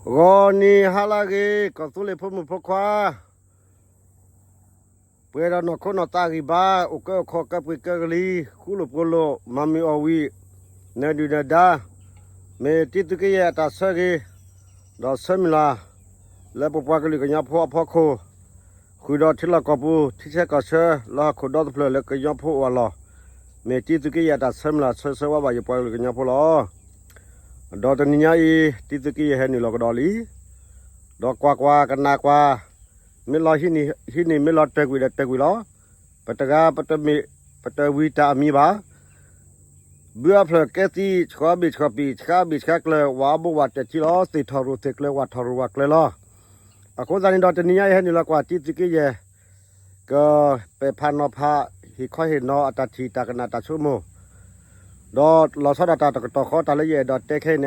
ဂီၤနံၤဟါလၢအဂ့ၤ ကီၢ်သူလ့ၤဖိမုၣ်ဖိခွါ, ပှဲၤဒီးနီၢ်ခိနီၢ်သးဂံၢ်ဘါ, အိၣ်ကၢအိၣ်ခီၣ်ကၢပှ့ၤကၢကလံၤ, ဃူလိာ်ဖိးလိာ်, မၤမုာ်အီၣ်ဝံၤ, နၢၤဒုၣ်နၢၤဒါ, မ့ၢ်တံသုးက့ယဲၢ်အတၢ်ဆၢဂ့ၤ, ဒီးဆၢမုၢ်လၢ်, လၢပပှၤကလုာ်ကညီဖိအဖီခိၣ်, ဃုာ်ဒီးထံလီၢ်ကီၢ်ပူၤ ထံဆၢကီၢ်ဆၢ လၢဟီၣ်ခိၣ်ဒီတဖျၢၣ်လၢကညီဖိအိၣ်အလီၢ်, မ့ၢ်တံသုးက့ယဲၢ်အတၢ်ဆၢမုၢ်လၢ်ဆၢဆၢဝါဘၣ်ယပှၤကလုာ်ကညီဖိလီၤ. ဒီးတနံၤညါအံၤ တံသုးက့ယဲၢ်ဟဲနုာ်လီၤကဒီးလံ. ဒီးကွၢ်ကွၢ်ကနၣ်ကွၢ်, မ့ၢ်လီၤဟံးန့ၢ် ဟံးန့ၢ် မ့ၢ်လီၤတၢၢ်ကွံာ်ဒီးတၢၢ်ကွံာ်လီၤ. ပတဂၤပတမ့ၢ် ပတဝံၤတၢ်အမံၤဘၣ်. ဘုအဖျၢၣ်ကဲသံ ဆှီဘ့ၣ်ဆှီပံာ် ဆှါဘ့ၣ်ဆှါကျၢၤ ဝးဘိဝးတဲာ်ထံလီၤ. သ့ၣ်ထီၣ်ရိၣ်သ့ၣ်ကျၢၤ ဝးထီၣ်ရိၣ်ဝးကျၢၤလီၤ. အဃိသတးန့ၣ်ဒီး တနံၤညါအံၤဟဲနုာ်လီၤကွၢ်တံသုးက့ယဲၢ် ကပဲာ်ဖးနီၤဖး ဟ့ၣ်ခီဟ့ၣ်နီၤအတၢ်ထံၣ်တၢ်ကနၣ်တၢ်ဆိကမိၣ်, ဒီး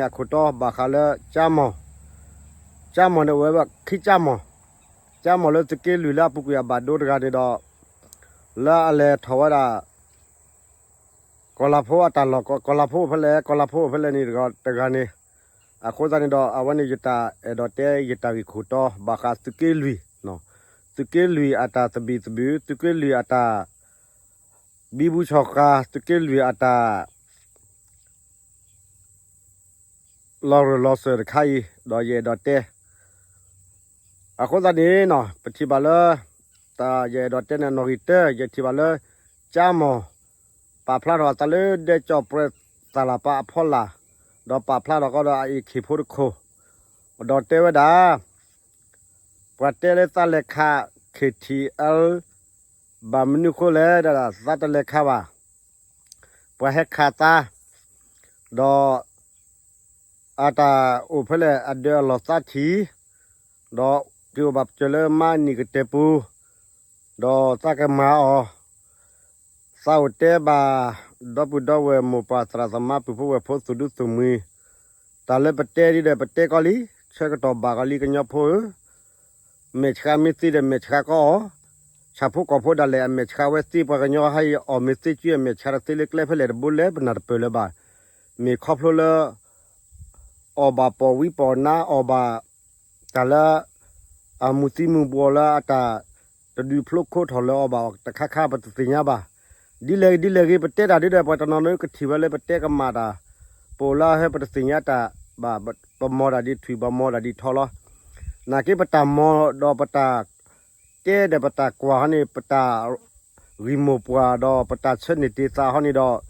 လီၤဆီဒၣ်တၢ်တကတီၢ်ဃီ တၢ်လၢယအဲၣ်ဒိးတဲခဲအံၤန့ၣ် အခိၣ်တီဘၣ်ဃးလၢကၠါမီၢ်, ကၠါမီၢ်န့ၣ်အိၣ်ဝဲခံကၠါမီၢ်, ကၠါမီၢ်လၢသုးက့လွံၢ်လၢအပူၤကွံာ်အဘၣ်ဒိတဂၤန့ၣ်ဒီး လၢအလဲၤထီၣ်ဝဲဒၣ် ကီၢ်လၤဖိအတၢ်လီၢ်ကီ, ကီၢ်လၤဖိအိၣ်ဖဲလဲၣ် ကီၢ်လၤဖိအိၣ်ဖဲလဲၣ်န့ၣ်တဂၤန့ၣ်, အဃိသတးန့ၣ်ဒီး အဝဲန့ၣ်ယတၢ်အဲၣ်ဒိးတဲ ယတၢ်ဂ့ၢ်ခိၣ်တီ ဘၣ်ဃးသုးက့လွံၢ်, သုးက့လွံၢ်အတၢ်သဘံၣ်သဘုၣ်, သုးက့လွံၢ်အတၢ် ဘံဘူဆီၣ်ဃာ်, သုးက့လွံၢ်အတၢ် လီၤရၢၢ်လီၤစၢၤတခါအံၤ ဒီးယအဲၣ်ဒိးတဲ အဃိသတးန့ၣ် ပထံၣ်ဘၣ်လၢ တၢ်ယအဲၣ်ဒိးတဲန့ၣ် နီၣ်ဂံၢ်တၢ ယထံၣ်ဘၣ်လၢ ကၠါမီၢ် ပာ်ဖျါထီၣ်အသးလၢဒဲကၠီၣ်ပြဲးသးလၤပၤအဖီလာ်, ဒီးပာ်ဖျါထီၣ်ကီဒီးအအ့ၣ်ခ့ၣ်ဖိတခိၣ်, ဒီးတဲဝဲဒၣ် ပှၤတဲလၢသးလဲၤခး ခ့ၣ်ထံၣ်အၢ ဘၣ်မနုၤဃိလဲၣ် ဒၣ်သးတလဲၤခးဘၣ်, ပှၤဟဲခးသး, ဒီး အတၢ်အိၣ်ဖဲလဲၣ်အဒၢးအလီၢ်သးထံၣ်, ဒီးက့ၤအိၣ်ဘၣ်ပစၢၤလၢမါနံၣ်ကတၢၢ်ပူၤ, ဒီးသးကမၤအီၤ, သးအိၣ်တဲဘၣ် ဒီပုၢ်ဒီဝဲၢ်မိၢ်ပၢ်သရၣ်သမါပုၢ်ဖိဝဲၢ်ဖိသူၣ်ဒူသးမှံ, တၢ်လၢပတဲဒ်ဒီးပတဲကီလံ, ဆၢကတီၢ်ဘၣ်ကီလံကညီဖိဧၢ, မဲာ်ဆှးမ့ၢ်သ့ဒီးမဲာ်ဆှးကီအီၤ, ဆၣ်ဖိကီၢ်ဖိဒၣ်လဲာ်အမဲာ်ဆှးဝဲသ့ ပှၤကညီဟဲအံၤအီၣ်မ့ၢ်သ့ကွံာ်အမဲာ်ဆှးတသ့လၢကျဲဖဲလဲၣ်တဘိလဲၣ် ပနၢ်တပၢၢ်လၢၤဘၣ်, မ့ၢ်ခီဖျိလၢ အီၣ်ဘၣ်ပိာ်ဝံပိာ်နါအီၣ်ဘၣ် တၢ်လၢ အမူၤသံမူၤဘှီးလၢအတၢ်တဒုးဖျိခိၣ်ထီၣ်လၢအီၤဘၣ်တခါခါပတသ့ၣ်ညါဘၣ်, ဒ်လဲၣ်ဒ်လဲၣ်ဂ့ၤ ပတဲတၢ်ဒ်ဒီး ပှၤတနီၤနီၤကထံၣ်ဝဲလၢပတဲကမၣ်တၢ်, ပအိၣ်လၢဟဲပတသ့ၣ်ညါတၢ်ဘၣ်, ပမီၤဒၣ်ဒ်ထွံၣ် ပမီၤဒၣ်ဒ်ထီလီၤ, နာ်က့ပတၢ်မီၤဒီးပတၢ် တဲဒီးပတၢ်ကွၢ်ဟီန့ၣ် ပတၢ်ဂံၢ်မိၢ်ပှၢ်ဒီးပတၢ်ဆၢန့ၢ်တ့ၢ်သးဟီန့ၣ်ဒီး,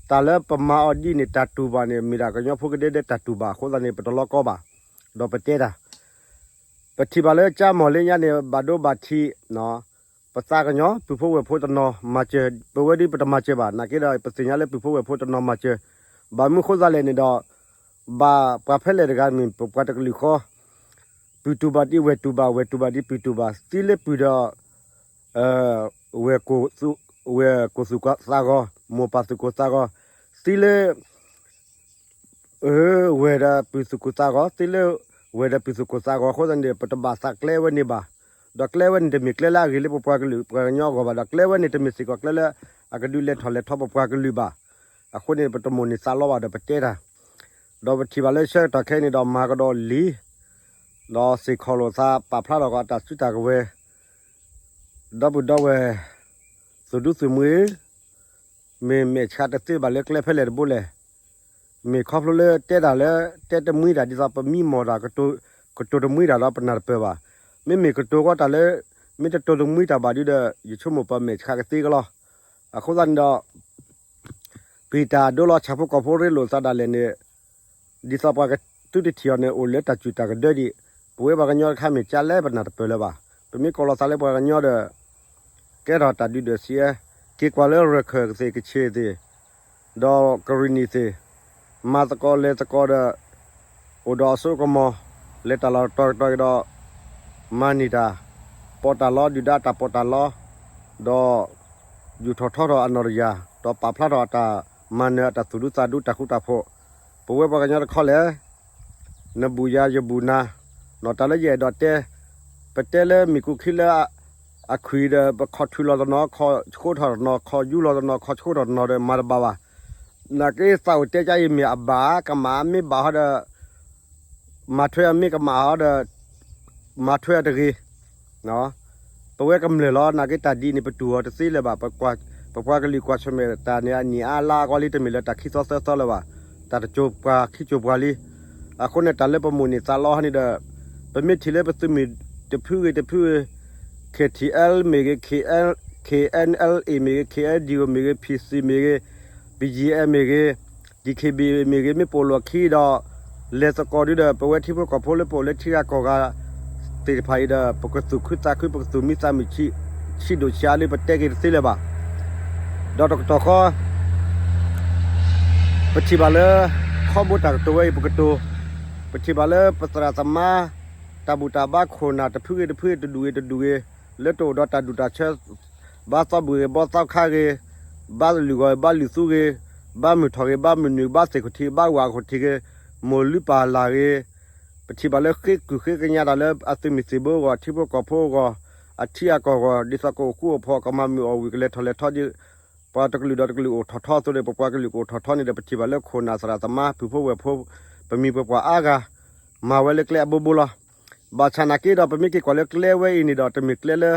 တၢ်လၢပမၤအီၤဒ်န့ၣ်တၢ်တူၢ်ဘၣ်န့ၣ် မ့ၢ်ဒၣ်ကညီဖိကဒဲဒဲတၢ်တူၢ်ဘၣ်အဃိသတးန့ၣ် ပတလီကီဘၣ်, ဒီးပတဲတၢ် ပထံၣ်ဘၣ်လၢကၠါမီၢ်လၢညါန့ၣ် ဘၣ်ဒိဘၣ်ထံး, ပသးကညီၤ ပုၢ်ဖိဝဲၢ်ဖိတနီၤမၤစၢၤ, ပဝဲဒၣ်ပတမၤစၢၤဘၣ်, နာ်က့ဒီး ပသ့ၣ်ညါလၢပုၢ်ဖိဝဲၢ်ဖိတနီၤမၤစၢၤ, ဘၣ်မနုၤဃိသတးလဲၣ်န့ၣ်ဒီး, ဘၣ်ပှၤဖဲလဲၣ်တဂၤမ့ၢ်ပပှၤတကလုာ်ဃီ, ပုၢ်တူၢ်ဘၣ်ဒ်ဝဲၢ်တူၢ်ဘၣ်, ဝဲၢ်တူၢ်ဘၣ်ဒ်ပုၢ်တူၢ်ဘၣ်, သ့လၢပုၢ်ဒီး ဝဲၢ်ကိၢ်သူၣ်ကသးဂီၤ, မိၢ်ပၢ်သူၣ်ကိၢ်သးဂီၤ, သ့လၢ ဝဲၢ်ဒီးပုၢ်သူၣ်ကိၢ်သးဂီၤ, သ့လၢဝဲၢ်ဒီးပုၢ်သူၣ်ကိၢ်သးဂီၤအဃိသတးန့ၣ် ပတဘၣ်သးကျဲဝဲန့ၣ်ဘၣ်, ဒီးကျဲဝဲန့ၣ်တမ့ၢ်ကျဲလၢအဂ့ၤလၢပပှၤကလုာ်ပှၤကညီအဂီၢ်ဘၣ်, ဒီးကျဲဝဲန့ၣ်တမ့ၢ်စ့ၢ်ကီးကျဲလၢအကဒုးလဲၤထီၣ်လဲၤထီပပှၤကလုာ်ဘၣ်, အဃိန့ၣ် ပတမိၣ်န့ၢ်သးလီဘၣ်ဒီးပတဲတၢ်, ဒီးပထံၣ်ဘၣ်လၢဆၢကတီၢ်ခဲအံၤန့ၣ်ဒီးမၤကဒီးလံ ဒီးစ့ၢ်ကီးလိာ်သးပာ်ဖျါထီၣ်ကီးအတၢ်စုတၢ်ကဝဲၤ, ဒီပုၢ်ဒီဝဲၢ် သူၣ်ဒူသးမှံ, မ့ၢ်မဲာ်ဆှးတသ့ဘၣ်လၢကျဲဖဲလဲၣ်တဘိလဲၣ်, မ့ၢ်ခီဖျိလၢတဲတၢ်လၢ တဲတမှံတၢ်ဒ်သိးပမံမီၢ်တၢ် ကတိၤတမှံတၢ်ဒီးပနၢ်တပၢၢ်ဘၣ်, မ့မ့ၢ်ကတိၤဃီတၢ်လၢ မ့ၢ်တတိၤတမှံတၢ်ဘၣ်ဒ်ဒီး ယဆိကမိၣ်ပမဲာ်ဆှးကသ့ကလီၤ, အဃိသတးန့ၣ်ဒီး ပံာ်တၢ်ဒိလီၤ ဆၣ်ဖိကီၢ်ဖိရ့လိာ်သးဒၣ်လဲာ်န့ၣ်, ဒ်သိးပှၤကသုတထံၣ်အီၤန့ၣ် အိၣ်လၢတၢ်စူၢ်တၢ်ကဒၢဒံး, ပဝဲပှၤကညီတခါမ့ၢ်ကၢလဲၣ်ပနၢ်တပၢၢ်လၢၤဘၣ်, ပမ့ၢ်ကိးလီၤသးလၢပှၤကညီဒီး ကဲထီၣ်တၢ်ဒုၣ်ဒွဲၣ်စံးအၢ, က့ၤကွၢ်လၢရၢၢ်ခၢၣ်သ့ၣ် ကဆ့ၣ်သ့ၣ် ဒီးကရံၣ်နံၣ်သ့ၣ်, မၤသကိးလဲၤသကိးဒီး အိၣ်ဒီးအစိကမီၤ, လဲၤတၢ်လီၢ်တတီၤကတီၤကဒီး မၤန့ၢ်တၢ်, ပီးတၢ်လီ ဒုၣ်ဒါတၢ်ပီးတၢ်လီ, ဒီး ယူာ်ထီၣ်ထီထီၣ်အနီၢ်တယၢ်, ဒီးပာ်ဖျါထီၣ်အတၢ်မၤနၢၤအတၢ်သူၣ်ဒူသးဒူတၢ်ဃူတၢ်ဖိး, ပဝဲပှၤကညီတခီလဲၣ် နဘူၣ်ယၤယဘူၣ်နၤ, နီၢ်တၢ်လၢယအဲၣ်ဒိးတဲ, ပတဲလၢမ့ၢ်ကူခံလၢ အခွံၣ်ဒီး ပခီၣ်ထုးလီၤတနီၤ ခီၣ်ဆှိထီၣ်တနီၤ ခီၣ်ယူလီၤတနီၤ ခီၣ်ဆှိထီၣ်တနီၤဒီး မၤတဘၣ်ဘၣ်. နာ်က့သးအိၣ်တဲကါအံၤမ့ၢ်အဘၣ် ကမၣ်မ့ၢ်ဘၣ်ဟီဒီး မၤထွဲအီၤမ့ၢ်ကမၣ်အီၤဒီး မၤထွဲအီၤတဂ့ၤ. ပဝဲကမျၢၢ်လီၤ နာ်က့တၢ်ဒ်န့ၣ် ပတူၢ်အီၤတသ့လၢၤဘၣ်. ပပှၤကလုာ်ကွၢ်ဆၢၣ်မဲာ်တၢ်န့ၣ် အနံၣ်အါလါအါဂီၢ်လံ တမ့ၢ်လၢတၢ်ခံသီသၢသီလၢၤဘၣ်. တၢ်တစိၤပှၤခံစိၤပှၤလံ. အဃိန့ၣ် တၢ်လၢပမိၣ်န့ၢ်သးလီဟီန့ၣ်ဒီး ပမ့ၢ်ထံၣ်လၢပသုးမုၢ်တဖုဂ့ၤတဖုဂ့ၤ K T L မ့ၢ်ဂ့ၤ K N L A မ့ၢ်ဂ့ၤ K N D O မ့ၢ်ဂ့ၤ P C မ့ၢ်ဂ့ၤ B G F မ့ၢ်ဂ့ၤ D K B A မ့ၢ်ဂ့ၤ မ့ၢ်ပိာ်လိာ်ခံဒီး လဲၤသကိးဒုဒီး ပဝဲထံဖိကီၢ်ဖိလၢပအိၣ်လၢထံဂၤကီၢ်ဂၤသ့ၣ်တဖၣ်အံၤဒီး ပကသူၣ်ခုသးခု ပကသူၣ်မံသးမုာ်ဆံးဒိၣ်ဆံးအါလၢပတဲက့ၤတသ့လၢၤဘၣ်. ဒီးတကတီၢ်ဃီ ပထံၣ်ဘၣ်လၢ ခီဘိတၢ်ကတိၤဝဲအံၤ ပကတိၤ, ပထံၣ်ဘၣ်လၢပသရၣ်သမါ တၢ်ဘူၣ်တၢ်ဘါခိၣ်နၢ်တဖုဂ့ၤတဖုဂ့ၤ တဒူၣ်ဂ့ၤတဒူၣ်ဂ့ၤ လၢတအိၣ်ဒီးတၢ်ဒူၣ်တၢ်ဆၢ ဘါသီဘူၣ်ဂ့ၤ ဘါသီခါဂ့ၤ, ဘါလုၢ်ဂီၤဂ့ၤ ဘါလုၢ်သူဂ့ၤ, ဘါမုၢ်ထီၣ်ဂ့ၤ ဘါမုၢ်နုာ် ဘါသ့ၣ်ခီၣ်ထံး ဘါဝၣ်ခီၣ်ထံးဂ့ၤ, မိၢ်လုၢ်ပၢ်လၢ်ဂ့ၤ, ပထံၣ်ဘၣ်လၢဃ့ကုၢ်ဃ့ကညးတၢ်လၢအသုးမုၢ်သံၣ်ဘိအဂီၢ် ထံဖိကီၢ်ဖိအဂီၢ် အထံအကီၢ်အဂီၢ် ဒ်သိးကအိၣ်ဃူအိၣ်ဖိး ကမၤမုာ်အီၣ်ဝံၤ ကလဲၤထီၣ်လဲၤထီဒီး ပှၤတကလုာ်ဒီးတကလုာ်အိၣ်ထီၣ်ထီအသိးန့ၣ် ပပှၤကလုာ်ကအိၣ်ထီၣ်ထီန့ၣ်ဒီး ပထံၣ်ဘၣ်လၢခိၣ်နၢ်သရၣ်သမါ ပုၢ်ဖိဝဲၢ်ဖိ ပမိၢ်ပပၢ်အါဂၤ မၤဝဲလၢကျဲအဘိဘိလီၤ. ဘၣ်ဆၣ်နာ်က့ဒီး ပမ့ၢ်က့ၤကွၢ်လၢကျဲဝဲအံၤန့ၣ်ဒီး တမ့ၢ်ကျဲလၢ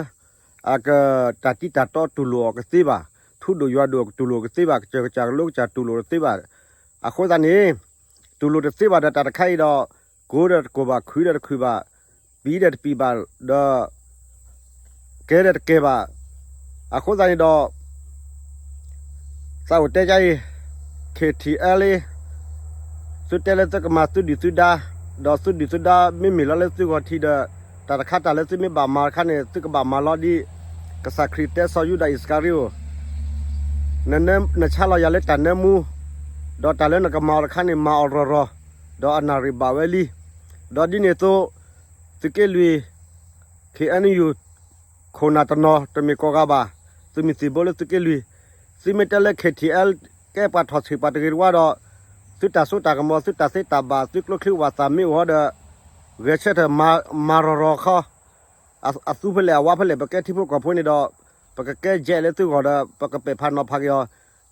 အကတၢ်တံၢ်တၢ်တီတူၢ်လိာ်အီၤကသ့ဘၣ်, ထူဒိၣ်ယွၤဒိၣ်တူၢ်လိာ်ကသ့ဘၣ်, ကစၢၢ်ကစၢ်ကလိကစၢ်တူၢ်လိာ်တသ့ဘၣ်. အဃိသတးန့ၣ် တူၢ်လိာ်တသ့ဘၣ်ဒီးတၢ်တခါအံၤဒီး ကိးဒီးတကိးဘၣ်, ခုဒီးတခုဘၣ်, ပံၤဒီးတပံၤဘၣ်, ဒီး ကဲဒီးတကဲဘၣ်. အဃိသတးန့ၣ်ဒီး သးအိၣ်တဲကအံၤ K T L A သုတဲလၢသုကမၤသုဒုၣ်သုဒါ, ဒီးသုဒုၣ်သုဒါမ့မ့ၢ်လီၤလၢသုဂီၢ်ထံးဒီး တၢ်တခါတၢ်လၢသုမ့ၢ်ဘၣ်မၤတခါန့ၣ် သုကဘၣ်မၤလီၤဒ် ကစၢ်ခရံာ်တဲစီၤယူဒၤအံၣ်စကၤရံၤအိၣ်, နဆါလီၤယၤလၢတၢ်နၢမူ, ဒီးတၢ်လၢနကမၤအီၤတခါန့ၣ် မၤအီၤရီၤရီၤ, ဒီးအနၣ်ရံၣ်ဘၣ်ဝဲလံ. ဒီးဒ်န့ၣ်အသိး သုးက့လွံၢ် K N U ခိၣ်နၢ်တနီၤ တမ့ၢ်ကိးဂၤဘၣ်, သုးမုၢ်သံၣ်ဘိလၢသုးက့လွံၢ်, သုမ့ၢ်တဲလၢ K T L ကဲပှၤထီၣ်ဆံးပှၤတဂ့ၤတဝါဒီး သုတၢ်စိတၢ်ကမီၤ သုတၢ်သ့တၢ်ဘၣ် သုကျိချံဝၣ်သၣ်မ့ၢ်အိၣ်ဒီး ဂဲၤဆၢထၢၣ်မၤရီၤရီၤခီ, အသူဖဲလဲၣ်အဝါဖဲလဲၣ် ပကဲထံဖိကီၢ်ဖိန့ၣ်ဒီး ပကကဲယဲၢ်လၢသုဂီၢ်ဒီး ပကပဲာ်ဖးနီၤဖးက့ၤအီၤ,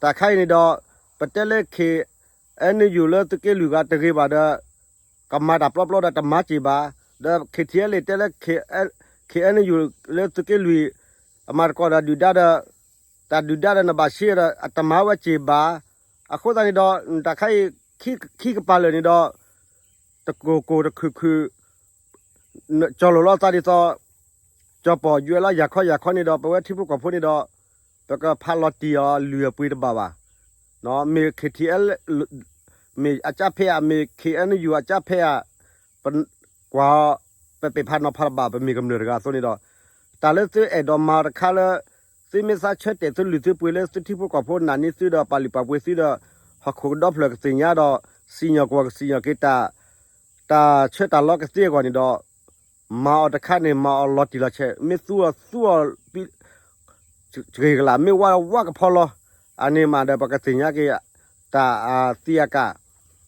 တၢ်ခါအံၤန့ၣ်ဒီး ပတဲလၢ K N U လၢသုးက့လွံၢ်ဂၤတဂ့ၤဘၣ်ဒီး ကမၤတၢ်ပျီပျီဒီးတမၤစ့ၢ်ဘၣ်, ဒီး K T L A တဲလၢ K N U လၢသုးက့လွံၢ် အမၤသကိးဒီးဒုၣ်ဒါဒီး တၢ်ဒုၣ်ဒါဒီးနဘၣ်ရှ့ဒီး အတမၤဝဲစ့ၢ်ဘၣ်. အဃိသတးန့ၣ်ဒီး တၢ်ခါအံၤ ခံကပၤလၢာ်န့ၣ်ဒီး တကိၢ်ကိၢ်တခုၣ်ခုၣ် ကၠီၤလိာ်လီၤသးဒ်သိး ကၠီၤပီၣ်ယွဲလီၤယၤခီယၤခီန့ၣ်ဒီး ပဝဲထံဖိကီၢ်ဖိန့ၣ်ဒီး ပကဖးလီၤတံၢ်အီၤလွံၢ်အပှ့ၤတဘၣ်ဘၣ်. မ့ၢ် K T L မ့ၢ်အကၠါဖဲးဧါ, မ့ၢ် K N U အကၠါဖဲးဧါ, ပကွၢ်အီၤ ပပဲာ်ဖးနီၤဖးတဘၣ် ပမ့ၢ်ကမျၢၢ်တဂၤအသိးန့ၣ်ဒီး တၢ်လၢသုအဲၣ်ဒိးမၤတခါလၢ သုမ့ၢ်သးဆၢတဲာ်သုလုၢ်သုပှ့ၤလၢသုထံဖိကီၢ်ဖိနာ်န့ၢ်သုဒီး ပာ်လုၢ်ပာ်ပှ့ၤသုဒီး ဟီၣ်ခိၣ်ကဒီဖျၢၣ်ကသ့ၣ်ညါဒီး စံၣ်ညီၣ်ကွီၢ်ကစံၣ်ညီၣ်က့ၤတၢ် တၢ်ဆၢတၢ်လီကသ့အဂီၢ်န့ၣ်ဒီး မၤအီၤတခါန့ၣ် မၤအီၤလီၤတံၢ်လီၤဆဲး, မ့ၢ်သူအီၤသူအီၤ ဂ့ၤကလာ် မ့ၢ်ဝါဝါကဖီလီၤ. အန့ၣ်မးဒီး ပကသ့ၣ်ညါက့ၤ တၢ်အသံအကၣ်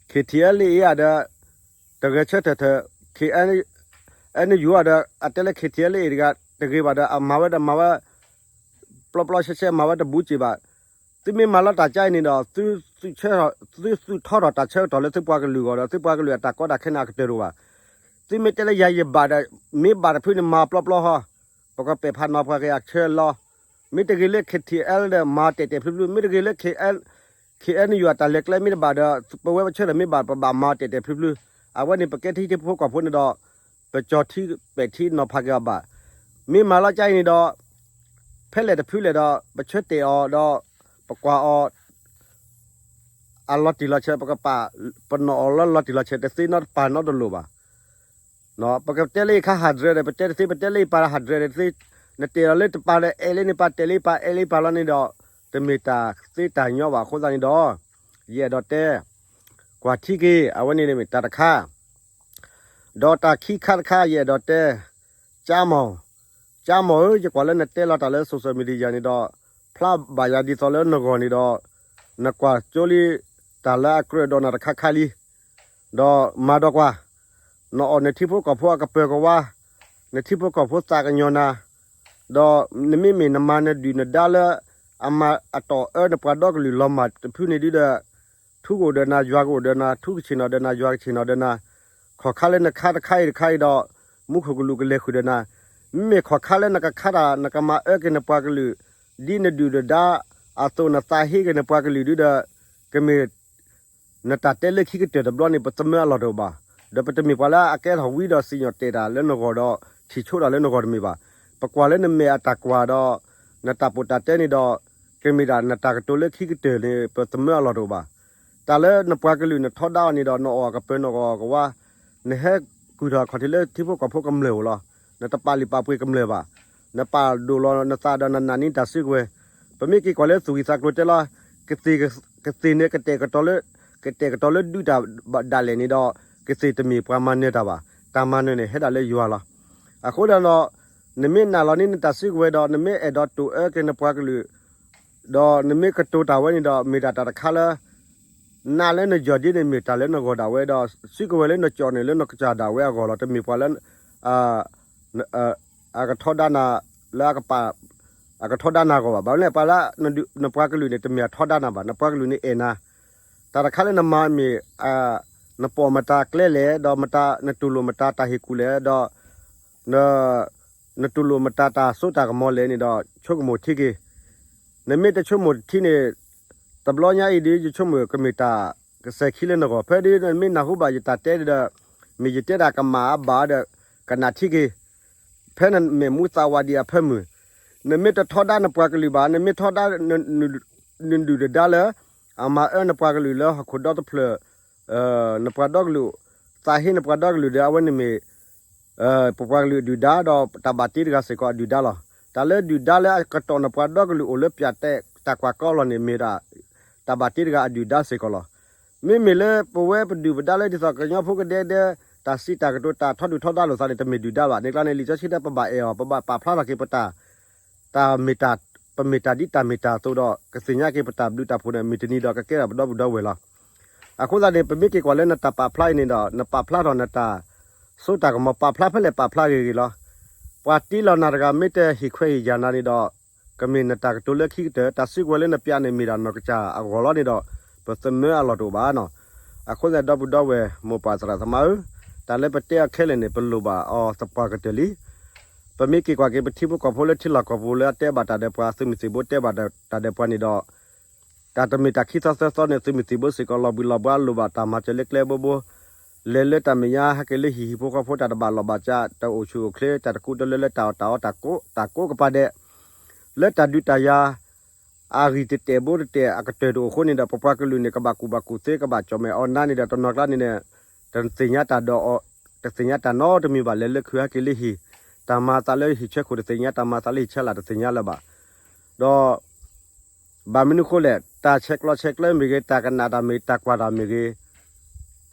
K T L A ဧါဒီး တဂဲၤဆၢထၢၣ်ထၢၣ် K N U ဧါဒီး အတဲလၢ K T L A တဂၤ တဂ့ၤဘၣ်ဒီး အမၤဝဲဒီးမၤဝဲ ပျီပျီဆဲဆဲ မၤဝဲတဘူးစ့ၢ်ဘၣ်. သုမ့ၢ်မၤလီၤတၢ်ကါအံၤန့ၣ်ဒီး သုသူၣ်ထီထီၣ်တၢ်ဆၢကတီၢ်လၢသုပှၤကလုာ်အဂီၢ်ဒီး သုပှၤကလုာ်အတၢ်ကီတၢ်ခဲန့ၣ် အကတၢၢ်တအိၣ်ဘၣ်. သုမ့ၢ်တဲလၢယၤယဘၣ်ဒီး မ့ၢ်ဘၣ်တဖုန့ၣ် မၤပျီပျီဟီ, ပကပဲာ်ဖးနီၤဖးက့ၤအဆၢလီၤ. မ့ၢ်တဂ့ၤလၢ K T L ဒီး မၤတဲာ်တဲာ်ဖျုဖျု, မ့ၢ်တဂ့ၤလၢ K N U အတၢ်လဲၤကျဲမ့ၢ်တဘၣ်ဒီး ပဝဲပဆၢထၢၣ်မ့ၢ်ဘၣ် ပဘၣ်မၤတဲာ်တဲာ်ဖျုဖျု. အဝဲန့ၣ် ပကဲထံဖိကီၢ်ဖိန့ၣ်ဒီး ပကၠီထံပဲာ်ထံနီၤဖးက့ၤအီၤဘၣ်. မ့ၢ်မၤလီၤကါအံၤန့ၣ်ဒီး ဖဲလဲၣ်တဖုလဲၣ်ဒီး ပဆၢတဲာ်အီၤဒီး ပကွၢ်အီၤ အလီၤတံၢ်လီၤဆဲး ပကပာ်ပနီၣ်အီၤလၢလီၤတံၢ်လီၤဆဲး တသ့နီတပၤနီတလိၤဘၣ်. ပကတဲလၢအံၤခါ hundred ဒီး ပတဲတသ့, ပတဲလၢအံၤပာ် hundred ဒီးတသ့, နတဲလီၤလၢတပၤဒီး အဲၣ်လၢန့ၣ်ပာ် တဲလၢအံၤပာ် အဲၣ်လၢအံၤပာ်လီၤန့ၣ်ဒီး တမ့ၢ်တၢ်သ့တၢ်ညီဘၣ်. အဃိသတးန့ၣ်ဒီး ယအဲၣ်ဒိးတဲ ကွၢ်ထံက့ၤ အဝဲန့ၣ်မ့ၢ်တၢ်တခါ ဒီးတၢ်ခံခါတခါ ယအဲၣ်ဒိးတဲ ကၠါမီၢ်, ကၠါမီၢ်ဧၢ, ယကွၢ်လၢနတဲလီၤတၢ်လၢ social media န့ၣ်ဒီး ဖျါဘၣ်ယၤဒ်သိးလၢနဂီၢ်န့ၣ်ဒီး နကွၢ်ကၠိလံ တၢ်လၢအကြၢးဒီးနၤတခါခါလံ. ဒီးမၤဒီးကွၢ်, နအီၣ်နထံဖိကီၢ်ဖိအကပၢၤကဝါ, နထံဖိကီၢ်ဖိသးကညီၤနၤ, ဒီးနမ့မ့ၢ်နမၤနဒုၣ်နဒါလၢ အမၤအတီၢ်အၢနပှၤဒီကလုာ်လီၤမၢ်တဖုန့ၣ်ဒုဒီး ထူကအိၣ်ဒီးနၤ ယွၤကအိၣ်ဒီးနၤ, ထူကဆ့ၣ်နီၤဒီးနၤ ယွၤကဆ့ၣ်နီၤဒီးနၤ, ခီၣ်ခါလၢနခါတခါအံၤတခါအံၤဒီး မူခိၣ်ကလူးကလဲၤဃုာ်ဒီးနၤ, မ့မ့ၢ်ခီၣ်ခါလၢနကခါတၢ် နကမၤအၢက့ၤနပှၤကလုာ် ဒ်နဒုၣ်နဒါအသိး နသးဟ့က့ၤနပှၤကလုာ်ဒုဒီး ကမ့ၢ် နတၢ်တဲလၢခံကတၢၢ်တဘျီန့ၣ် ပသမၢအလီၢ်တအိၣ်ဘၣ်. ဒီးပတမ့ၢ်ပှၤလၢအကဲထီၣ်ဝံဒီးစံၣ်ညီၣ်တဲာ်တၢ်လၢနဂီၢ်ဒီး ထံၣ်ဆိတၢ်လၢနဂီၢ်တမ့ၢ်ဘၣ်. ပကွၢ်လၢနမဲာ်အတၢ်ကွၢ်ဒီး နတၢ်ပိာ်တၢ်တဲန့ၣ်ဒီး ကမ့ၢ်ဒၣ်နတၢ်ကတိၤလၢခံကတၢၢ်န့ၣ် ပသမၢအလီၢ်တအိၣ်ဘၣ်. တၢ်လၢနပှၤကလုာ်နထီဒါအီၤန့ၣ်ဒီး နအီၣ်အကပၢၤနအီၣ်အကဝါ, နဟဲကွံာ်ထီၣ်အခီၣ်ထံးလၢထံဖိကီၢ်ဖိကမျၢၢ်ဧိၤလီၤ. နတပာ်လုၢ်ပာ်ပှ့ၤကမျၢၢ်ဘၣ်. နပာ်ဒိၣ်လီၤနသးဒီးနနာ်န့ၢ်တၢ်စုကဝဲၤ, ပမ့ၢ်က့ၤကွၢ်လၢသူၣ်ဂံၢ်သးကျိၤတဲလီၤ ကသ့ၣ်, ကသ့ၣ်န့ၣ် ကတဲာ်ကတီၤလၢ, ကတဲာ်ကတီၤလၢဒုးတၢ်ဒၣ်လဲာ်န့ၣ်ဒီး ကသ့ၣ်တမ့ၢ်ပှၤမၤနၢၤတၢ်ဘၣ်. တၢ်မၤနၢၤန့ၣ် ဟဲဒၣ်လၢယွၤလီၤ. အဃိဒီး နမ့ၢ်နာ်လီၤန့ၢ်နတၢ်စုကဝဲၤဒီး နမ့ၢ်အဲၣ်ဒိးတိာ်အၢက့ၤနပှၤကလုာ် ဒီးနမ့ၢ်ကတိၤတၢ်ဝဲန့ၣ်ဒီး မ့ၢ်ဒၣ်တၢ်တခါလၢ နးလၢနယီၢ်ဒ်န့ၣ် မ့ၢ်တၢ်လၢနဂီၢ်ဒၣ်ဝဲဒီး စုကဝဲၤလၢနကၠီၣ်န့ၣ် လၢနကစၢ်ဒၣ်ဝဲအဂီၢ်လီၤ. တမ့ၢ်ပှၤလၢ အကထီဒါနၤ လၢအကပာ် အကထီဒါနၤအဂီၢ်ဘၣ်. ဘၣ်မနုၤလဲၣ် ပှၤလၢ နပှၤကလုာ်န့ၣ် တမ့ၢ်အထီဒါနၤဘၣ်. နပှၤကလုာ်န့ၣ်အဲၣ်နၤ, တၢ်တခါလၢနမၤမ့ၢ် နပိာ်မတၤကျဲလဲၣ် ဒီးမတၤ နတူၢ်လိာ်မတၤတၢ်ဟ့ၣ်ကူၣ်လဲၣ် ဒီး နတူၢ်လိာ်မတၤတၢ်စိတၢ်ကမီၤလဲၣ်န့ၣ်ဒီး ဆိကမိၣ်ထံက့ၤ. နမ့ၢ်တဆိကမိၣ်ထံန့ၣ် တဘျီညါအံၤဒီး ယဆိကမိၣ်ကမ့ၢ်တၢ်ကစဲၤခံလၢနဂီၢ်. ဖဲဒ်နမ့ၢ်နၢ်ဟူဘၣ်ယတၢ်တဲဒီး မ့ၢ်ယတဲဒၣ်ကမၣ်အဘၣ်ဒီး ကနၣ်ထံက့ၤ ဖဲနမဲာ်မူသးဝးဒံးအဖၢမုၢ်, နမ့ၢ်တထီဒါနပှၤကလုာ်ဘၣ်, နမ့ၢ်ထီဒါ နဒုၣ်နဒါလၢ အမၤအၢနပှၤကလုာ်လၢဟီၣ်ခိၣ်ဒီတဖျၢၣ်, နပှၤဒီကလုာ်, သးဟ့နပှၤဒီကလုာ်ဒီး အဝဲန့ၣ်မ့ၢ် ပပှၤကလုာ်အဒုၣ်ဒါ ဒီးတၢ်ဘၣ်တ့တဂၤစ့ၢ်ကီးအဒုၣ်ဒါလီၤ. တၢ်လၢဒုၣ်ဒါလၢအကတီၢ်နပှၤဒီကလုာ်အိၣ်လၢပၠးတဲာ်တၢ်ကွၢ်ကီလီၤန့ၣ် မ့ၢ်ဒၣ် တၢ်ဘၣ်တ့တဂၤအဒုၣ်ဒါစ့ၢ်ကီးလီၤ. မ့မ့ၢ်လၢပဝဲပဒုၣ်ပဒါလၢ ဒ်သိးကညီဖိကဒဲကဒဲ တၢ်စံးတၢ်ကတိၤ တၢ်ထီဒုၣ်ထီဒါလိာ်သးန့ၣ် တမ့ၢ်ဒုၣ်ဒါဘၣ်. န့ၣ်ကျါန့ၣ် လံာ်စီဆှံတဲ ပဘၣ်အဲၣ်အီၤ, ပဘၣ်ပာ်ဖျါထီၣ်က့ၤပတၢ် တၢ်မ့ၢ်တၢ်, ပမ့ၢ်တၢ်ဒ်တၢ်မ့ၢ်တၢ်အသိးဒီး ကသ့ၣ်ညါက့ၤပတၢ်ဘျုးတၢ်ဖှိၣ်န့ၣ် မုၢ်တနံၤဒီးကကဲထီၣ်ပဒီပုၢ်ဒီဝဲၢ်လီၤ. အဃိသတးန့ၣ် ပမ့ၢ်က့ၤကွၢ်လၢနတၢ်ပာ်ဖျါအံၤန့ၣ်ဒီး နပာ်ဖျါထီၣ်နတၢ်စိတၢ်ကမီၤ ပာ်ဖျါဖဲလဲၣ်ပာ်ဖျါဂ့ၤဂ့ၤလီၤ. ပှၤတ့လီၤနၤတဂၤ မ့ၢ်တဟ့ၣ်ခွဲးဟ့ၣ်ယာ်နၤန့ၣ်ဒီး ကမ့ၢ်နတၢ်ကတိၤလၢခံကတၢၢ်, တၢ်စုကဝဲၤလၢနပၠးန့ၣ် မ့ၢ်ဒၣ်နီၢ်ကစၢ်အဂီၢ်လီၤန့ၣ်ဒီး ပသမၢအလီၢ်တအိၣ်ဘၣ်နီၤ. အဃိသတး ဒီပုၢ်ဒီဝဲၢ် မိၢ်ပၢ်သရၣ်သမါဧၢ, တၢ်လၢပတဲအီၤခဲလၢာ်န့ၣ် ပလိၣ်ဘၣ်အီၤသပှၢ်ကတၢၢ်လံ. ပမ့ၢ်က့ၤကွၢ်က့ၤ ပထံဖိကီၢ်ဖိလၢထံလီၢ်ကီၢ်ပူၤလၢအတဲဘၣ်တၢ်ဒီးပှၤ သုးမုၢ်သံၣ်ဘိတဲဘၣ်တၢ်ဒီးပှၤန့ၣ်ဒီး တၢ်တမ့ၢ်တၢ်ခံသီသၢသီန့ၣ် သုးမုၢ်သံၣ်ဘိစ့ၢ်ကီး လီၤဘှံးလီၤဘှါ လိၣ်ဘၣ်တၢ်မၤစၢၤလၢကျဲဘိဘိ, လဲၤလၢတၢ်မဲာ်ညါ ဟဲက့ၤလၢဟံၣ်ဟံၣ်ဖိဃီဖိ တၢ်တဘၣ်လီၢ်ဘၣ်စး တၢ်အိၣ်ဆူၣ်အိၣ်ချ့ တၢ်တကူတလၢလၢတၢ်အီၣ်တၢ်အီ တၢ်ကိးကပၤဒဲး လၢတၢ်ဒုးတၢ်ယၤ အဂံၢ်တတဲာ်ဘိတတဲာ် အကတၢၢ်တအိၣ်အဃိန့ၣ်ဒီး ပပှၤကလုာ်န့ၣ် ကဘၣ်ကူၣ်ဘၣ်ကူၣ်သ့ ကဘၣ်ကၠီၣ်မဲာ်အီၣ်နါန့ၣ်ဒီး တနီၤကျါန့ၣ် တသ့ၣ်ညါတၢ်ဒီးအီၤ, တသ့ၣ်ညါတၢ်နီတမံၤဘၣ်. လဲၤလၢခုဟဲက့ၤလၢဟံၣ်, တၢ်မၤသးလၢဟံၣ်ဆၢခိၣ်တသ့ၣ်ညါ, တၢ်မၤသးလၢဟံၣ်ဆၢလာ်တသ့ၣ်ညါလၢၤဘၣ်. ဒီး ဘၣ်မနုၤအဃိလဲၣ်, တၢ်ဆဲးကျိးဆဲးကျၢမ့ၢ်ဂ့ၤ, တၢ်ကနၣ်တၢ်မ့ၢ်, တၢ်ကွၢ်တၢ်မ့ၢ်ဂ့ၤ,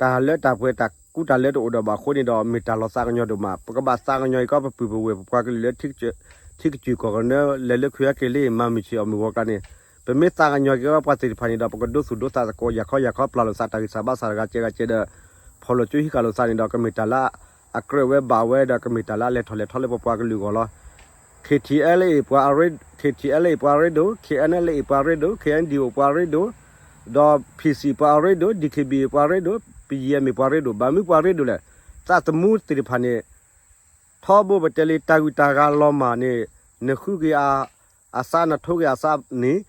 တၢ်လၢတၢ်ပှဲၤတၢ်ကူတၢ်လဲတအိၣ်ဒီးဘၣ်အဃိန့ၣ်ဒီး မ့ၢ်တၢ်လီၤသးကညီၤဒိၣ်မး. ပကဘၣ်သးကညီၤအံၤကီး ပပုၢ်ပဝဲၢ်ပပှၤကလုာ်လၢ ထံကစၢၢ်ကီၢ်ကနၢ လဲၤလၢခုဟဲက့ၤလၢ မၤမုၢ်ဆ့ၣ်အီၣ်မုၢ်ဂီၤကျါန့ၣ် ပမ့ၢ်သးကညီၤက့ၤဝဲပှၤသ့ၣ်တဖၣ်န့ၣ်ဒီး ပကဒိသူၣ်ဒိသးသကိး ယၤခီယၤခီ ပျၢ်လိာ်သးတၢ်ဂံၢ်စၢ်ဘါစၢ်တဂၤကဲဂၤကဲဒီး ဖီၣ်လိာ်ကၠိဟံးဃာ်လိာ်သးန့ၣ်ဒီး ကမ့ၢ်တၢ်လၢအကြၢးဝဲဘၣ်ဝဲဒီး ကမ့ၢ်တၢ်လၢအလဲၤထီၣ်လဲၤထီလၢပပှၤကလုာ်အဂီၢ်လီၤ. K T L A ပှၤအရ့, K T L A ပှၤအရ့ဒိၣ်, K N L A ပှၤအရ့ဒိၣ်, K N D O ပှၤအရ့ဒိၣ်, ဒီး P C ပှၤအရ့ဒိၣ်, D K B A ပှၤအရ့ဒိၣ်, P G M ပှၤအရ့ဒိၣ်, ဘၣ်မနုၤပှၤအရ့ဒိၣ်လဲၣ်, သးသမူသ့ၣ်တဖၣ်န့ၣ် ထီဘိပတဲလံ တၢ်ဂုၤတၢ်ဂၤလီၤမၢ်န့ၣ် နဃုက့ၤအ, အသး နထိက့ၤအသးန့ၣ်,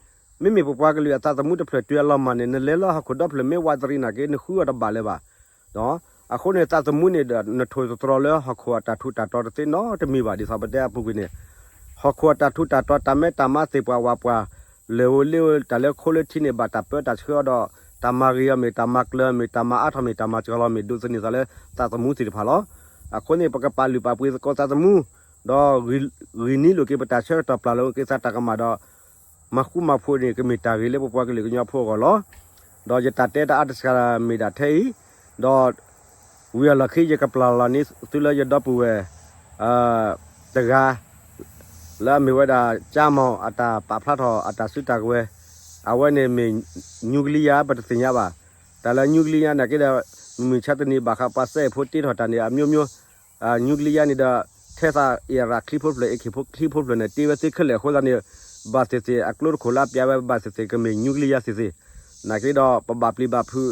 မ့မ့ၢ်ပပှၤကလုာ်အသးသမူတဖျၢၣ်တုၤအလီၤမၢ်န့ၣ် နလဲၤလၢဟီၣ်ခိၣ်ဒီဖျၢၣ်မ့ၢ်ဝးတရံးနာ်က့ နဃုအီၤတဘၣ်လၢၤဘၣ်. အဃိန့ၣ် သးသမူန့ၣ်ဒီး နထိၣ်သတြီၤလၢဟီၣ်ခိၣ်အတၢ်ထူးတၢ်တီၤတသ့နီတမံၤဘၣ်. ဒ်သိးပတဲအပူၤကွံာ်န့ၣ် ဟီၣ်ခိၣ်အတၢ်ထူးတၢ်တီၤ တၢ်မဲတၢ်မါသ့ၣ်ပှၢ်ဝးပှၢ် လဲၤဧိၤလ့ဧိၤ တၢ်လၢခိလၢထံန့ၣ် ဘၣ်တၢ်ပၢတၢ်ဆှၢအီၤဒီး တၢ်မၤဂ့ၤအီၤမ့ၢ် တၢ်မၤကျၢၤအီၤမ့ၢ် တၢ်မၤအါထီၣ်မ့ၢ် တၢ်မၤစှၤလီၤမ့ၢ် ဒိးသန့ၤသးလၢသးသမူသ့ၣ်တဖၣ်လီၤ. အဃိန့ၣ် ပကပာ်လုၢ်ပာ်ပှ့ၤသကိးသးသမူ ဒီး ဂံၢ်နံၤလိာ်က့ၤပတၢ်ဆၢကတီၢ် ပျၢ်လိာ်က့ၤသးတၢ်ကမၣ်ဒီး မၤဃူမၤဖိးန့ၣ် ကမ့ၢ်တၢ်ဂ့ၤလၢပပှၤကလုာ်ကညီဖိအဂီၢ်လီၤ. ဒီးယတၢ်တဲတၢ်အါတစှၤမ့ၢ်ဒၣ်ထဲအံၤ, ဒီး ဝံၤအလီၢ်ခံ ယကပျၢ်လီၤန့ၢ်သုလၢယဒီပုၢ်ဝဲၢ် တဂၤ လၢအမ့ၢ်ဝဲဒၣ် ကၠါမီၢ် အတၢ်ပာ်ဖျါထီၣ်အတၢ်စုတၢ်ကဝဲၤ, အဝဲန့ၣ်မ့ၢ် nuclear ပတသ့ၣ်ညါဘၣ်. တၢ်လၢ nuclear နာ်က့ဒီး မုၢ်မဆါတနံၤဘၣ်ဃးပှၤသဲအ့ၣ်ဖိတ့ထီၣ်တၢ်န့ၣ် အမျိုးမျိုး nuclear န့ၣ်ဒီး ထဲသးအ့ၣ်ရၣ်ချံဖိဖျၢၣ် အ့ၣ်က့ၣ်ချံဖိဖျၢၣ်န့ၣ် တ့ဝဲသ့ခဲလၢာ်အဃိသတးန့ၣ် ဘၣ်သ့ၣ်သ့ၣ် အကျိတခိၣ်လၢအပျးဝဲ ဘၣ်သ့ၣ်သ့ၣ် ကမ့ၢ် nuclear သ့ၣ်သ့ၣ်. နာ်က့ဒီး ပဘၣ်ပျံၤဘၣ်ဖုး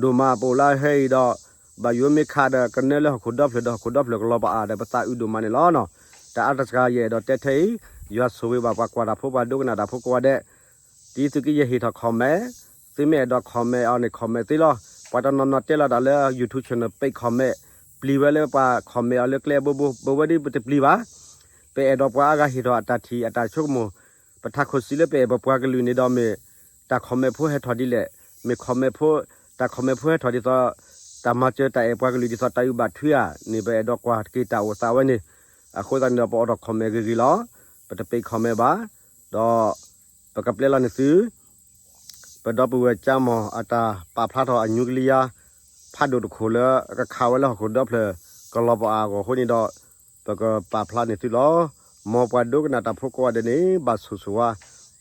ဒိၣ်မး ပအိၣ်လၢဟဲအံၤဒီး ဘၣ်ယိၣ်မ့ၢ်ခးဒီး ကနၢလၢဟီၣ်ခိၣ်ဒီဖျၢၣ်ဒီးဟီၣ်ခိၣ်ဒီဖျၢၣ်ကလီၤပအါဒီး ပသးအုးဒိၣ်မးန့ၣ်လီၤနီၤ. တၢ်အါတစှၤယအဲၣ်ဒိးတဲထဲအံၤ ယွၤဆိၣ်ဂ့ၤဘၣ်ပှၤကွၢ်တၢ်ဖိ ပှၤဒိကနၣ်တၢ်ဖိကိးဂၤဒဲး, ဒ်သုးကယဲၢ်ဟ့ၣ်ထီၣ် comment, သုမ့ၢ်အဲၣ်ဒိး comment အီၤန့ၣ် comment သ့လီၤ. ပှၤတနီၤနီၤတဲလီၤတၢ်လၢ YouTube channel page comment, ပျံၤဝဲလၢပှၤ comment အီၤလၢကျဲဘိဘိ, ပဝဲဒၣ်ပတပျံၤဘၣ်. ပအဲၣ်ဒိးပှၤအါဂၤဟ့ၣ်ထီၣ်အတၢ်ထံၣ်အတၢ်ဆိကမိၣ်, ပထးခိၣ်စံးလၢပအဲၣ်ပပှၤကလုာ်န့ၣ်ဒီးမ့ၢ် တၢ် comment ဖိဟဲထီၣ်ဒ်လဲၣ်, မ့ၢ် comment ဖိ, တၢ် comment ဖိဟဲထီၣ်ဒ်သိး တၢ်မၤစၢၤတၢ်အဲၣ်ပှၤကလုာ်ဒ်သိးတၢ်အုၣ်ဘၣ်ထွံဧါန့ၣ် ပအဲၣ်ဒိးကွၢ်တက့ၢ်တၢ်အိၣ်သးဝဲန့ၣ်. အဃိသတးန့ၣ်ဒီး ပအိးထီၣ် comment ဂ့ၤဂ့ၤလီၤ. ပတပိတ် comment ဘၣ်, ဒီး ပကပျဲလီၤန့ၢ်သု ပဒီပုၢ်ဝဲၢ်ကၠၢမီၢ်အတၢ်ပာ်ဖျါထီၣ်အ nuclear ဖးဒိၣ်တခိၣ်လၢကခးဝဲလၢဟီၣ်ခိၣ်ဒီဖျၢၣ်ကလီၤပအါအဂီၢ်အဃိန့ၣ်ဒီး ပကပာ်ဖျါန့ၢ်သုလီၤ. မ်ပှၤဒိကနၣ်တၢ်ဖိကိးဂၤဒဲးန့ၣ် ဘၣ်ဆိၣ်ဂ့ၤဆိၣ်ဝါ,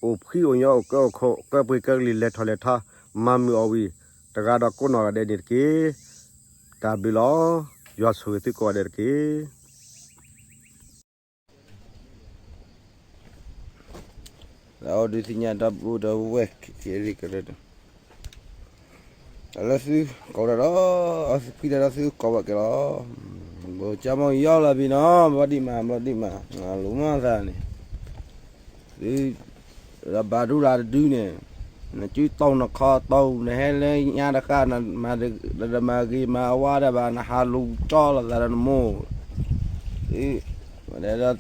အိၣ်ဖှံအိၣ်ညီအိၣ်ကၢအိၣ်ခိး ကၢပှ့ၤကၢကလံၤ လဲၤထီၣ်လဲၤထီ မၤမုာ်အီၣ်ဝံၤ တဂၤဒီးကိးနီၢ်ဂၤဒဲးန့ၣ်တက့ၢ်. တၢ်ဘျုးလီၤ. ယွၤဆိၣ်ဂ့ၤသုကိးဂၤဒဲးတက့ၢ်. လၢအိၣ်ဒုးသ့ၣ်ညါဒီပုၢ်ဒီဝဲၢ်ကဲကဲ, တၢ်လၢသုကိးတၢ်ဒီး သုဖှံတၢ်ဒီးသုကိးဘၣ်ကဲလီၤ. ဘိၣ်ကၠၢမီၢ်ယီလီၤဘံနီၤ, ဘျီဒံးမး ဘျီဒံးမး လိၣ်မီၢ်သးန့ၣ် သု ဒီးဘၣ်ဒူရၤတဒုန့ၣ်, နစုတီၢ်နခီတီၢ် နဟဲလၢညါတဃၣ် နမၤဂ့ၤမၤဝါတၢ်ဘၣ် နဟးလူၤကၠီလိာ်သးဒီးနမိၢ်, ဝဲဒၣ်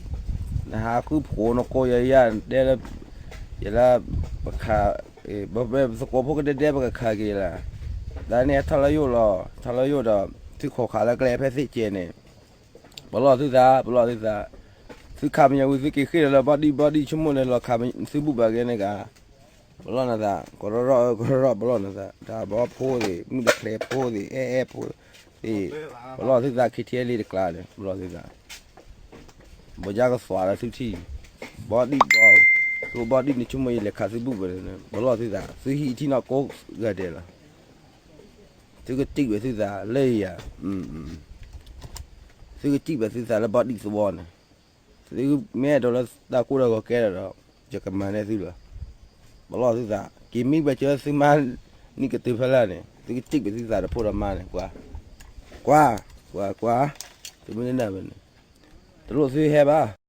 နဟးဃုဖှိၣ်နကိးယၤယၤ တဲလၢ ယလၢ ပခး ပသကိးဖိကဒဲဒဲ ပကခးက့ၤလၢ တၢ်န့ၣ်ထီၣ်လၢယိၣ်လီၤ. ထီၣ်လၢယိၣ်ဒီး သုခိးခးလၢကျဲဖဲသ့ၣ်ကဲန့ၣ် ပလီၢ်သုသး ပလီၢ်သုသး, သုခးမညီဝံၤ သုက့ၤဃ့ၢ်ဒီးလၢဘီဒံၣ်ဘီဒံၣ် ဆိကမိၣ်န့ၣ် လီၤခးသုဘူၣ်ဘၣ်ကဲန့ၣ်ဂၤ, ပလီၢ်နသး ကရီရီ ကရီရီ ပလီၢ်နသး တၢ်ဘီဖိသ့ၣ် မုၢ်တချဲဖိသ့ၣ် အဲၣ်အဲၣ်ဖိသ့ၣ်, ပလီၢ်သုသး ခံထံလံတကျါန့ၣ် ပလီၢ်သုသး, ဘီယါကသွးဒီးသုထံၣ်, ဘီဒံၣ်ဘီ, သုဘီဒံၣ်န့ၣ် ဆိကမိၣ်ယလဲၤခးသုဘူၣ်ဘၣ်န့ၣ် ပလီၢ်သုသး သုဟံၣ်ထံၣ်နီၢ်ကိးဂၤဒဲးလီၤ. သုကတံၢ်ဘၣ်သုသးလၢယၤ, သုကတံၢ်ဘၣ်သုသးလၢဘီဒံၣ်သဝီန့ၣ်, သုမ့ၢ်အဲၣ်ဒိးလၢတၢ်ကိၢ်တၢ်ဂီၤကဲဒီး ယကမၤန့ၢ်သုလီၤ. ပလီၢ်သုသး က့ၤမံဘၣ်စၢၤသုမါနံၣ်ကတုၤဖဲလဲၣ်န့ၣ် သုကတံၢ်ဘၣ်သုသးတဖိဒီးမါန့ၣ် ကွၢ်, ကွၢ်, ကွၢ်, ကွၢ်, သုမ့ၢ်နၢ်ဘၣ်န့ၣ် တလိၣ်သုဟဲဘၣ်